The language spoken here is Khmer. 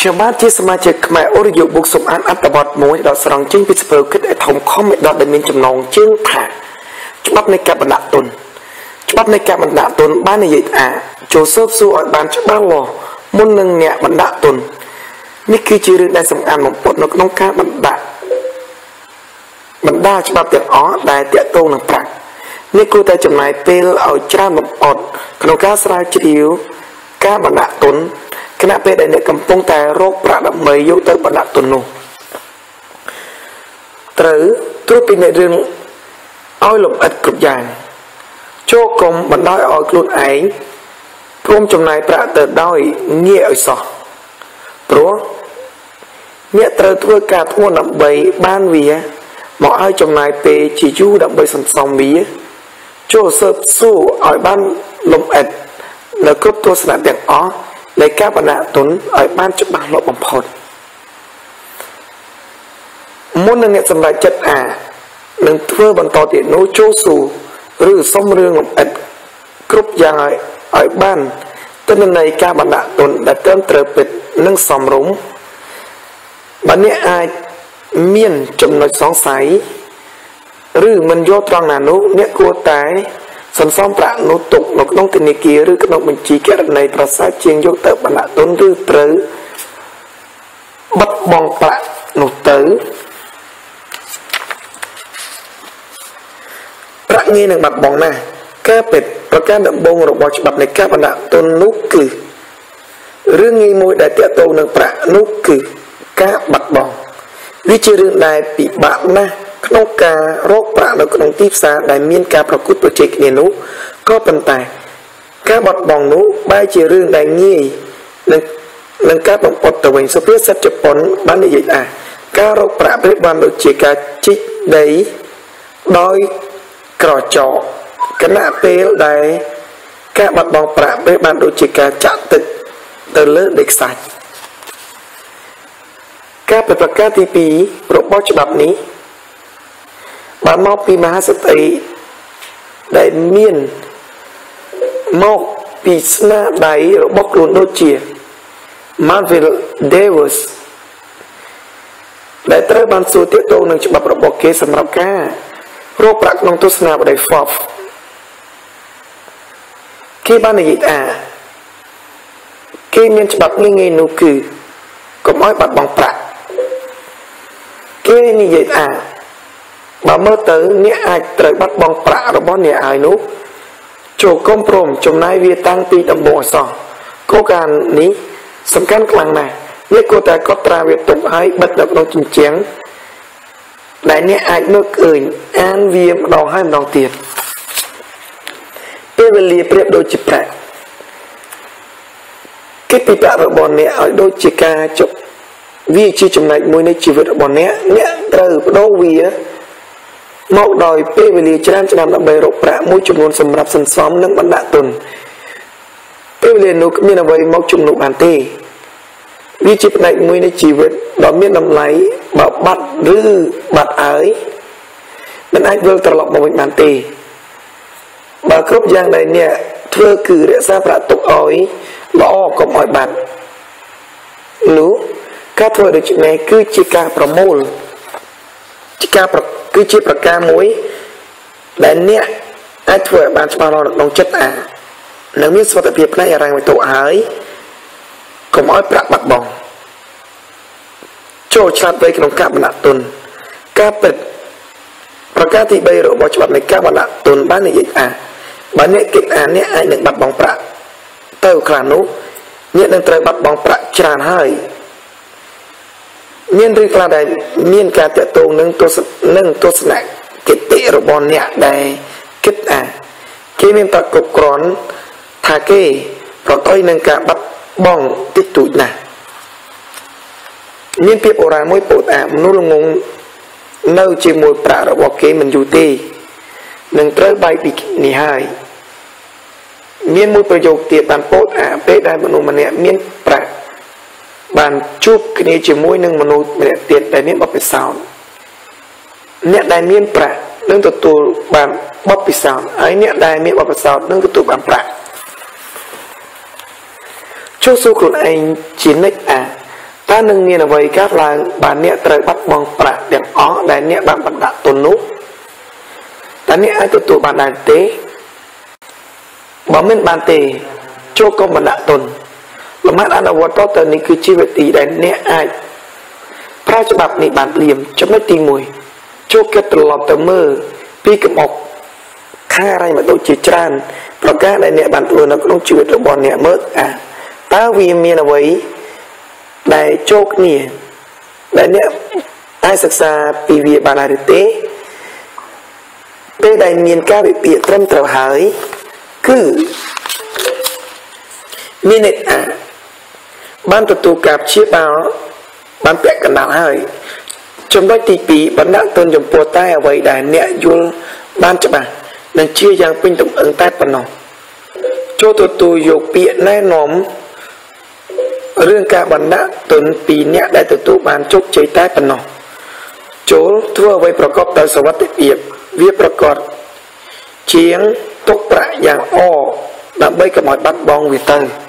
ខ្ញុំបាទជាសមាជិកខ្មែរអូរីយ៉ូប៊ុកសូមអានអត្ថបទមួយដល់ស្រង់ចេញពីសភៅគិតឲ្យធំខំឲ្យដល់ដែលមានចំណងជើងថាច្បាប់នៃការបណ្ដាក់ទុនច្បាប់នៃការបណ្ដាក់ទុនបាននិយាយថាចូលស៊ើបសួរឲ្យបានច្បាស់លាស់មុននឹងអ្នកបណ្ដាក់ទុននេះគឺជារឿងដែលសំខាន់បំផុតនៅក្នុងការបណ្ដាក់បណ្ដាច្បាប់ទាំងអស់ដែលតាក់ទងនឹងប្រាក់នេះគួរតែចំណាយពេលឲ្យច្រើនបំផុតក្នុងការស្រាវជ្រាវការបណ្ដាក់ទុនខណៈពេលដែលអ្នកកំពុងតែរកប្រាក់ដើម្បីយកទៅបណ្ដាក់ទុននោះត្រូវត្រួតពិនិត្យរឿងឲ្យលម្អិតគ្រប់យ៉ាងចូលកុំបណ្ដោយឲ្យខ្លួនឯងព្រមចំណាយប្រាក់ទៅដោយងាយឲ្យសោះព្រោះអ្នកត្រូវធ្វើការធ្ងន់ដើម្បីបានវាមកឲ្យចំណាយពេលជាយូរដើម្បីសន្សំវាចូលស៊ើបសួរឲ្យបានលម្អិតនៅគ្រប់ទស្សនៈទាំងអស់នៃការបណ្ដាក់ទុនឲ្យបានច្បាស់លាស់បំផុតមុននឹងអ្នកសម្រេចចិត្តអានឹងធ្វើបន្តទៀតនោះចូលសួរឬសុំរឿងលម្អិតគ្រប់យ៉ាងឲ្យបានទិន្នន័យការបណ្ដាក់ទុនដែលត្រឹមត្រូវពិតនិងសមរម្យបើអ្នកអាចមានចំណុចសង្ស័យឬមិនយល់ត្រង់ណានោះអ្នកគួរតែសន្សំប្រាក់នោះទុកនៅក្នុងធនាគារឬក្នុងបញ្ជីគណនេយ្យប្រសើរជាងយកទៅបណ្ដាក់ទុនឬត្រូវបាត់បង់ប្រាក់នោះទៅប្រាក់ងាយនឹងបាត់បង់ណាស់ការពិតប្រការដំបូងរបស់ច្បាប់នៃការបណ្ដាក់ទុននោះគឺរឿងងាយមួយដែលទាក់ទងនឹងប្រាក់នោះគឺការបាត់បង់វាជារឿងដែលពិបាកណាស់ក្នុងការរកប្រាក់នៅក្នុងទីផ្សារដែលមានការប្រកួតប្រជែងគ្នានោះក៏ប៉ុន្តែការបាត់បង់នោះបែរជារឿងដែលងាយនឹងការបំផុតទៅវិញសុភាសិតជប៉ុនបាននិយាយថាការរកប្រាក់ប្រៀបបានដូចជាការជីកដីដោយក្រចកខណៈពេលដែលការបាត់បង់ប្រាក់ប្រៀបបានដូចជាការចាក់ទឹកទៅលើដីខ្សាច់ការប្រកាសទី2របស់ច្បាប់នេះបានមកពីមហាសតិដែលមានមកពីស្នាដៃរបស់ខ្លួនដូចជា Marvel Davis ដែលត្រូវបានសួរទាក់ទងនឹងច្បាប់របស់គេសម្រាប់ការរកប្រាក់ក្នុងទស្សនាវដ្តី Forbes គេបាននិយាយថាគេមានច្បាប់ងាយៗនោះគឺកុំឲ្យបាត់បង់ប្រាក់គេនិយាយថាបើមើលទៅអ្នកអាចត្រូវបាត់បង់ប្រាក់របស់អ្នកហើយនោះចូលកុំព្រមចំណាយវាតាំងពីដំបូងឲ្យសោះគោលការណ៍នេះសំខាន់ខ្លាំងណាស់អ្នកគួរតែកត់ត្រាវាទុកឲ្យបិទនៅក្នុងជញ្ជាំងដែលអ្នកអាចមើលឃើញអានវាម្ដងហើយម្ដងទៀតពេលវេលាប្រៀបដូចជាប្រាក់គិតពីប្រាក់របស់អ្នកឲ្យដូចជាការជប់វាជាចំណែកមួយនៃជីវិតរបស់អ្នកអ្នកត្រូវបដូរវាមកដោយពេលវេលាច្រើនឆ្នាំដើម្បីរកប្រាក់មួយចំនួនសម្រាប់សន្សំនិងបណ្ដាក់ទុនពេលវេលានោះគ្មានអ្វីមកជំនួសបានទេវាជាផ្នែកមួយនៃជីវិតដ៏មានតម្លៃបើបាត់ឬបាត់ហើយមិនអាចវិលត្រឡប់មកវិញបានទេបើគ្រប់យ៉ាងដែលអ្នកធ្វើគឺរក្សាប្រាក់ទុកឲ្យល្អកុំឲ្យបាត់នោះការធ្វើដូច្នេះគឺជាការប្រមូលជាការគឺជាប្រការមួយដែលអ្នកអាចធ្វើឲ្យបានច្បាស់លាស់នៅក្នុងចិត្តអានឹងមានសុវត្ថិភាពផ្នែកហិរញ្ញវត្ថុហើយកុំឲ្យប្រាក់បាត់បង់ចូលឆ្លាតវៃក្នុងការបណ្ដាក់ទុនការពិតប្រការទី3របស់ច្បាប់នៃការបណ្ដាក់ទុនបាននិយាយថាបើអ្នកគិតថាអ្នកអាចនឹងបាត់បង់ប្រាក់ទៅខ្លះនោះអ្នកនឹងត្រូវបាត់បង់ប្រាក់ច្រើនហើយមានរឿងខ្លះដែលមានការតាក់ទងនឹងទស្សនគតិរបស់អ្នកដែលគិតថាគេមានប្រាក់គ្រប់គ្រាន់ថាគេប្រថុយនឹងការបាត់បង់តិចតួចណាស់មានពាក្យបុរាណមួយពោលថាមនុស្សល្ងងនៅជាមួយប្រាក់របស់គេមិនយូរទេនឹងត្រូវបែកពីនេះហើយមានមួយប្រយោគទៀតបានពោលថាពេលដែលមនុស្សម្នាក់មានប្រាក់បានជួបគ្នាជាមួយនឹងមនុស្សម្នាក់ទៀតដែលមានបទពិសោធន៍អ្នកដែលមានប្រាក់នឹងទទួលបានបទពិសោធន៍ហើយអ្នកដែលមានបទពិសោធន៍នឹងទទួលបានប្រាក់ចូលសួរខ្លួនឯងជានិច្ចអា តើនឹងមានអ្វីកើតឡើងបើអ្នកត្រូវបាត់បង់ប្រាក់ទាំងអស់ដែលអ្នកបានបណ្ដាក់ទុននោះតើអ្នកអាចទទួលបានដែរទេបើមិនបានទេចូលកុំបណ្ដាក់ទុនលំហាត់អនុវត្តតទៅនេះគឺជាវិធីដែលអ្នកអាចប្រើច្បាប់នេះបានភ្លាមចំណុចទី1ចូលគិតត្រឡប់ទៅមើលពីកំអុកខារ៉ៃមកដូចជាច្រើនប្រការដែលអ្នកបានធ្វើនៅក្នុងជីវិតរបស់អ្នកមើលអាតើវាមានអ្វីដែលចូលគ្នាដែលអ្នកអាចសិក្សាពីវាបានដែរឬទេពេលដែលមានការវិភាគត្រឹមត្រូវហើយគឺមានន័យថាបានទទួលការព្យាបាលបានពាក់កណ្ដាលហើយចំណុចទី2បណ្ដាក់ទុនចំពោះតែអ្វីដែលអ្នកយល់បានច្បាស់និងជាយ៉ាងពេញទំហឹងតែប៉ុណ្ណោះចូលទទួលយកពាក្យណែនាំរឿងការបណ្ដាក់ទុនពីអ្នកដែលទទួលបានជោគជ័យតែប៉ុណ្ណោះចូលធ្វើអ្វីប្រកបដោយសុវត្ថិភាពវាប្រកបជាងទុកប្រាក់យ៉ាងល្អដើម្បីកុំឲ្យបាត់បង់វាទៅ។